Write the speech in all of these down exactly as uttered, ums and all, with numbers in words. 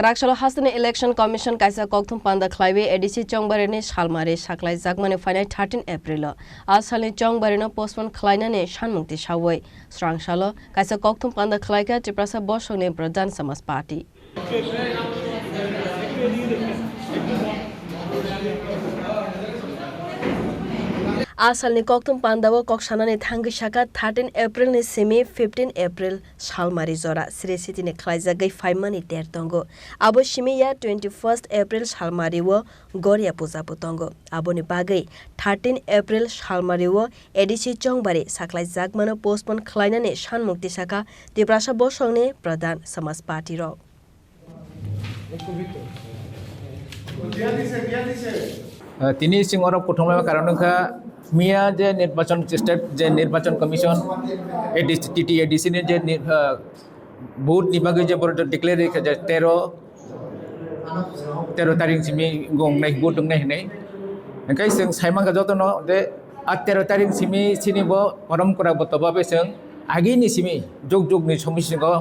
Raksalo hasteni Election Commission kaisa kokthum panda khlaiwi A D C chongbarini salmari saklaijakmani phainai thirteen April-o. A salni chongbarino postpone khlainani sanmung tisawi. Swrangsalo kaisa kokthum panda khlaikha Tiprasa Bosongni Pradhan Samaj Party. A salni kokthum pandao kok sanani thangwi sakha thirteen April ni simi fifteen April salmari jora sri sitini khlaijagwi phaimani ter tongo. Abo simi ya twenty first April salmari o Goria puja bo tongo. Aboni bagwi thirteen April salmari o A D C chongbari saklaijakmano postpone khlainani sanmung tisakha Tiprasa Bosongni Pradhan Samaj Party rok. Uh, tini sing oro kuthumlai karon wngkha miya je nirbachon state je nirbachon commission A D C, T T A D C ni je ni, uh, vote ni bagwi je borok declare khe je tero, tero tarik simi gongnai vote wngnai hinwi. Hingke sing saimangkha jotono je a tero tarik simi sini bo korom kora bo toba bai sing agini simi jug jug ni somisingo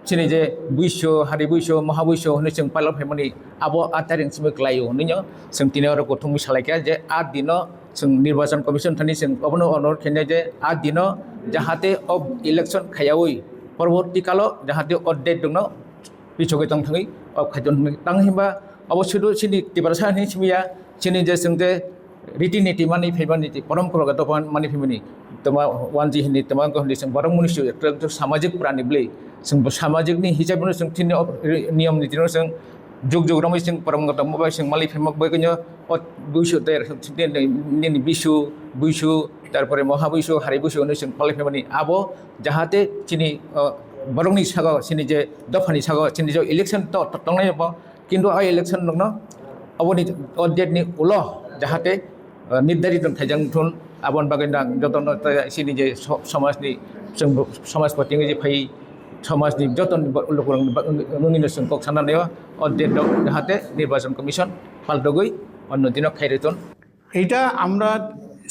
chini je buiso, hari buiso, maha buiso hinwi chwng pailok phaimani abo a taring simi kwlaio hinwi no chwng tini oro kuthumwi salaikha je a dino chwng Nirbachon Commission thani chwng obono onurodh khainai je a dino jahate o election khaiyawi porborti kalo jahate o date rokno pichogwi tong thangwi o khaito hinwi tang himba obo sudu chini Tiprasa hinwi simi ya chini je chwng je riti niti mani phaimani ti porom koroga dophani mani phaimani toma wanji hinwi toma hinwi chwng borok muni swi ekta samajik prani bwlwi chwng samajik ni hisab no chwng thini niyom niti no chwng jug jug romwi chwng porom gota mobai chwng mali phaima bai kanya o buisu ter nini bisu buisu tarpore moha buisu hari buisu hinwi chwng phalai phaimani abo jahate chini borokni sago chini je dophani sago chini je election to tongnai bo Kintu o election rokno oboni o date ni ulo jahate, eh, nirdarit rok khaijak thun, aboni bagwi no ang jotono tei chini je so-, somajni chwng somajpati wngwi je phai somajni jotoni bo-, lukurokni ba-, wngwi no chwng kok sana naio o date rok jahate Nirbachon Commission paltogwi onno dino khairwi thun. এটা আমরা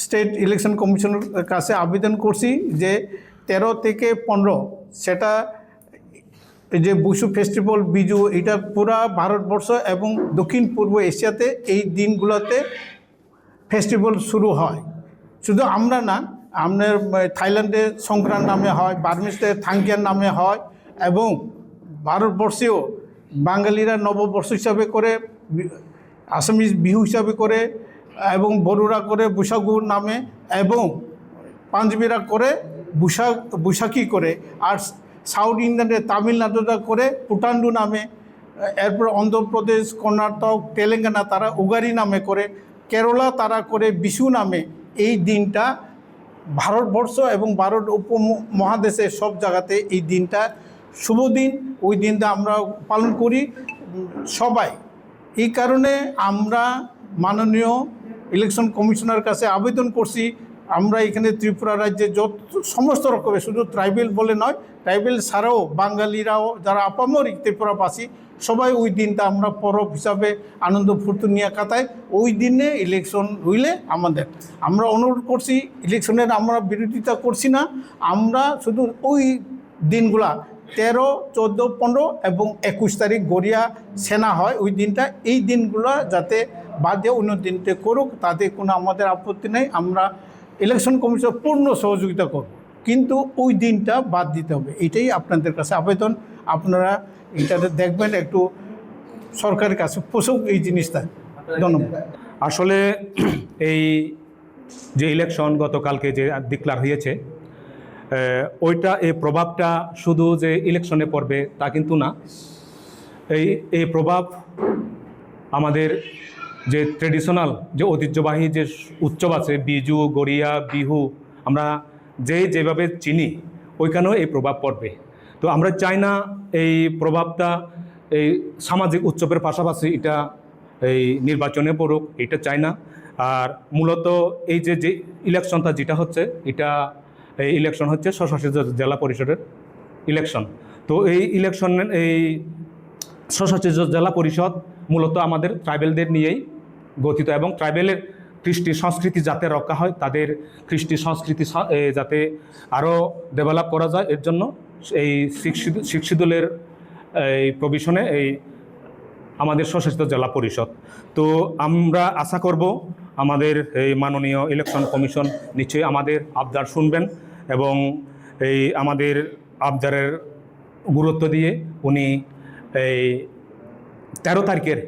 state election কমিশনের কাছে আবেদন করছি যে তেরো থেকে পনেরো, সেটা এই যে বুশু ফেস্টিভ্যাল, বিজু, এটা পুরা ভারতবর্ষ এবং দক্ষিণ পূর্ব এশিয়াতে এই দিনগুলোতে ফেস্টিভ্যাল শুরু হয়। শুধু আমরা না, আপনার, আহ, থাইল্যান্ডে সংক্রান নামে হয়, বার্মিজে থাংকিয়ান নামে হয় এবং ভারতবর্ষেও বাঙালিরা নববর্ষ হিসাবে করে, বি-, আসামিজ বিহু হিসাবে করে এবং বড়োরা করে বৈশাগু নামে এবং পাঞ্জাবিরা করে বৈশাখ, বৈশাখী করে, আর সাউথ ইন্ডিয়ানরা তামিলনাড়ুরা করে পুটান্ডু নামে, এরপর অন্ধ্রপ্রদেশ, কর্ণাটক, তেলেঙ্গানা তারা উগারি নামে করে, কেরলা তারা করে বিশু নামে। এই দিনটা ভারতবর্ষ এবং ভারত উপমহাদেশে সব জায়গাতে এই দিনটা শুভ দিন, ওই দিনটা আমরা পালন করি, উম, সবাই। এই কারণে আমরা মাননীয় ইলেকশন কমিশনার কাছে আবেদন করছি, আমরা এখানে ত্রিপুরা রাজ্যে যত সমস্ত রকমের, শুধু ট্রাইবেল বলে নয়, ট্রাইবেল ছাড়াও বাঙালিরাও যারা আপামর ত্রিপুরাবাসী, সবাই ওই দিনটা আমরা পরব হিসাবে আনন্দ ফুর্তি নিয়ে কাটাই। ওই দিনে ইলেকশন হইলে আমাদের, আমরা অনুরোধ করছি, ইলেকশনের আমরা বিরোধিতা করছি না, আমরা শুধু ওই দিনগুলা তেরো, চোদ্দ, পনেরো এবং একুশ তারিখ গড়িয়া সেনা হয়, ওই দিনটা, এই দিনগুলা যাতে বাদ দিয়ে অন্য দিনতে করুক, তাতে কোনো আমাদের আপত্তি নেই। আমরা ইলেকশন কমিশন পূর্ণ সহযোগিতা করব, কিন্তু ওই দিনটা বাদ দিতে হবে, এটাই আপনাদের কাছে আবেদন। আপনারা এটাতে দেখবেন, একটু সরকারের কাছে পৌঁছুক এই জিনিসটা। ধন্যবাদ। আসলে এই যে ইলেকশন গতকালকে যে ডিক্লেয়ার হয়েছে, আহ, ওইটা, এই প্রভাবটা শুধু যে ইলেকশনে পড়বে তা কিন্তু না। এই, এই প্রভাব আমাদের যে ট্রেডিশনাল, যে ঐতিহ্যবাহী যে উৎসব আছে, বিজু, গড়িয়া, বিহু, আমরা যে যেভাবে চিনি, ওইখানেও এই প্রভাব পড়বে। তো আমরা চাই না এই প্রভাবটা এই সামাজিক উৎসবের পাশাপাশি এটা এই নির্বাচনে পড়ুক, এটা চাই না। আর মূলত এই যে, যে ইলেকশনটা যেটা হচ্ছে, এটা এই ইলেকশন হচ্ছে স্বশাসিত জেলা পরিষদের ইলেকশন। তো এই ইলেকশন, এই স্বশাসিত জেলা পরিষদ মূলত আমাদের ট্রাইবেলদের নিয়েই গঠিত এবং ট্রাইবেলের কৃষ্টি সংস্কৃতি যাতে রক্ষা হয়, তাদের কৃষ্টি সংস্কৃতি সা-, এ, যাতে আরও ডেভেলপ করা যায়, এর জন্য এই সিক্স শিডিউল, সিক্স শিডিউলের এই প্রভিশনে এই আমাদের স্বশাসিত জেলা পরিষদ। তো আমরা আশা করব আমাদের এই মাননীয় ইলেকশন কমিশন নিশ্চয়ই আমাদের আবদার শুনবেন এবং এই আমাদের আবদারের গুরুত্ব দিয়ে উনি এই তেরো তারিখের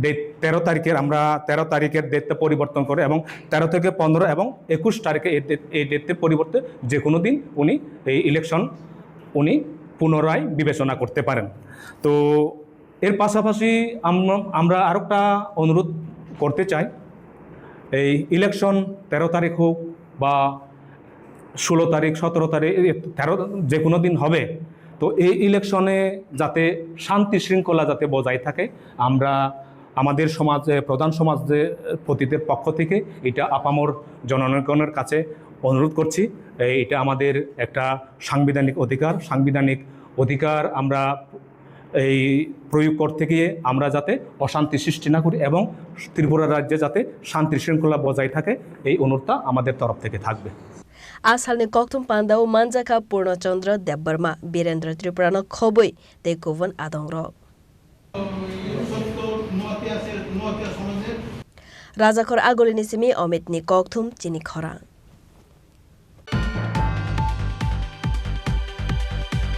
ডেট, তেরো তারিখের, আমরা তেরো তারিখের ডেটটা পরিবর্তন করে এবং তেরো থেকে পনেরো এবং একুশ তারিখে এই ডেট, এই ডেটের পরিবর্তে যে কোনো দিন উনি এই ইলেকশন উনি পুনরায় বিবেচনা করতে পারেন। তো এর পাশাপাশি আমরা, আমরা আরও একটা অনুরোধ করতে চাই, এই ইলেকশন তেরো তারিখ হোক বা ষোলো তারিখ, সতেরো তারিখ, এই তেরো, যে কোনো দিন হবে। তো এই ইলেকশনে যাতে শান্তি শৃঙ্খলা যাতে বজায় থাকে, আমরা আমাদের সমাজে, প্রধান সমাজে পতিদের পক্ষ থেকে এটা আপামর জনগণের কাছে অনুরোধ করছি। এই, এটা আমাদের একটা সাংবিধানিক অধিকার, সাংবিধানিক অধিকার আমরা এই প্রয়োগ করতে গিয়ে আমরা যাতে অশান্তি সৃষ্টি না করি এবং ত্রিপুরা রাজ্যে যাতে শান্তি শৃঙ্খলা বজায় থাকে, এই অনুরোধটা আমাদের তরফ থেকে থাকবে। A salni kokthum pandao manjakha Purno Chandra Debbarma, Birendra Tripurano khobwi tei kubun adongrok. Rajakhor Agulini simi Omitni kokthum chini khorang.